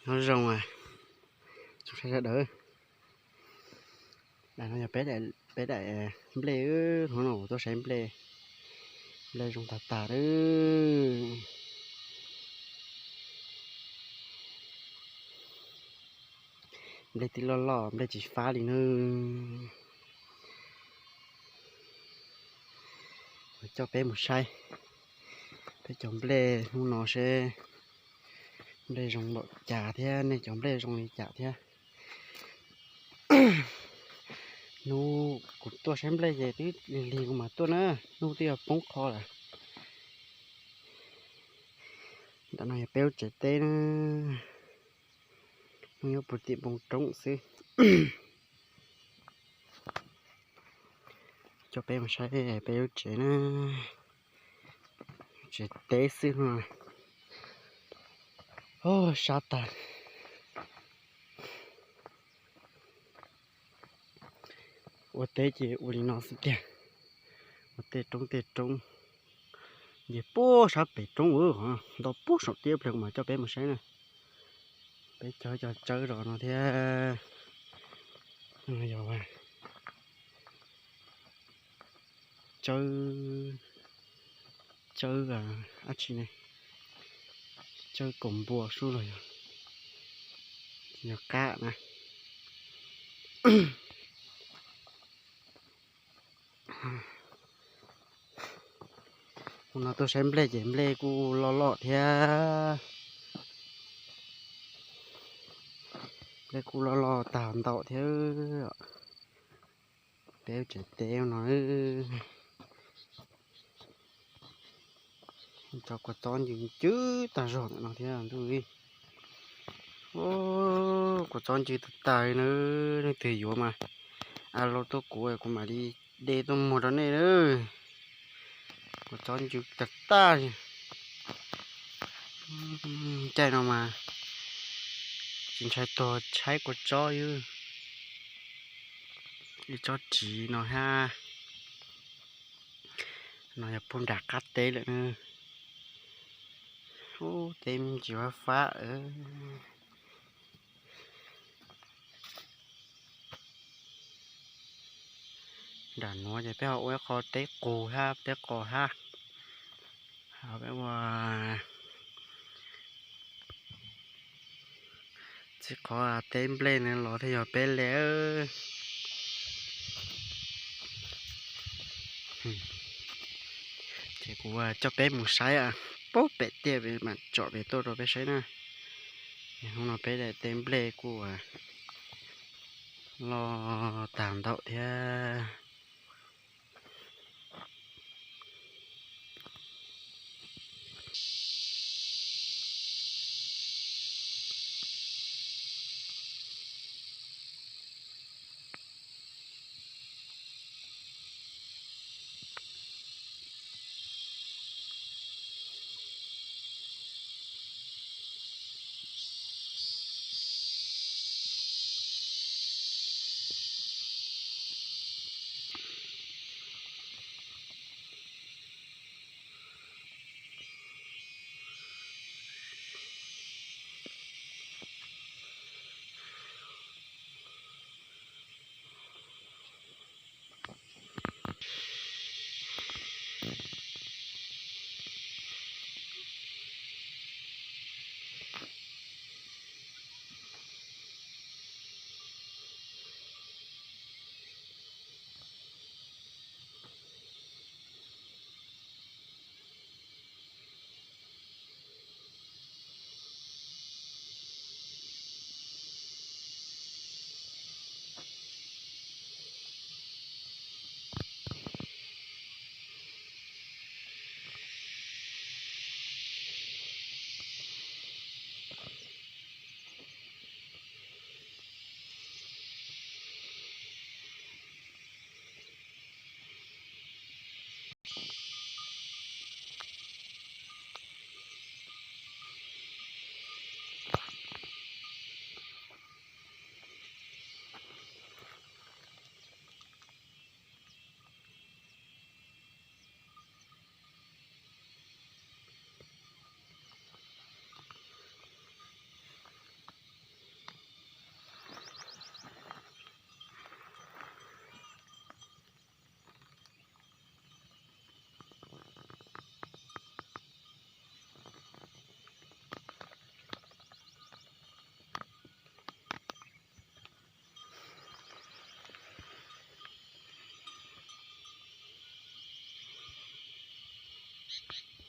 Nyob zoo, zoo sawv daws. Daim no yog peb daim nplej, hnub no tuaj saib nplej, nplej zoo tag tag lawm. Nplej twb loj loj, nplej tsis fab li na. Coj peb mus saib peb cov nplej hnub no seb nplej zoo npaum cas thiab nej cov nplej zoo li cas thiab. Hnub kuv tuaj saib nplej ces twb lig lig kuv mam tuaj na, hnub twb yuav poob qho lawm. Ntawm no yog peb lub tsev teb na, hnub nyob puag tim npoo roob xwb. Coj peb mus saib peb lub tsev na, tsev teb xwb no. Sab tag. Ua teb ces ua li no xwb tiag, ua tej roob tej roob. Ces puag sab pem roob ntau puag saum tiab pliag kuv mam coj peb mus saib na. Peb cog cov tsawb rau no thiab. Yog tsawb, tsawb dab tsi ne, tsawb kaum npua sub los yog, yog qab na. Hnub no tuaj saib nplej ces nplej kuj loj loj thiab. Nplej kuj loj loj tag ntau thiab. Peb tsev teb no, cov kua txob ncw ncw tag zog ntawm no thiab ntuj. Kua txob ncw tag tag li na, leej twg yuav mas a lo tuaj kuv, kuv mam li de tuaj muag rau nej na. Kua txob ncw tag tag li. Caij no mas tsis ntshai tuag tshaib kua txob, ib tsob tsiv no hab. No yog puag nram qab teb lawm na. Ub, teb me ntsis fab fab. Nram nuav ces peb ho ua ib qho teb qus hab teb qos hab. Peb ua txij qhov teb nplej no los thiaj yog peb le. Ces kuv coj peb mus saib puag pem tiaj mam tsom pem tuaj rau peb saib na. Hnub no peb daim teb nplej kuj loj tag ntau thiab.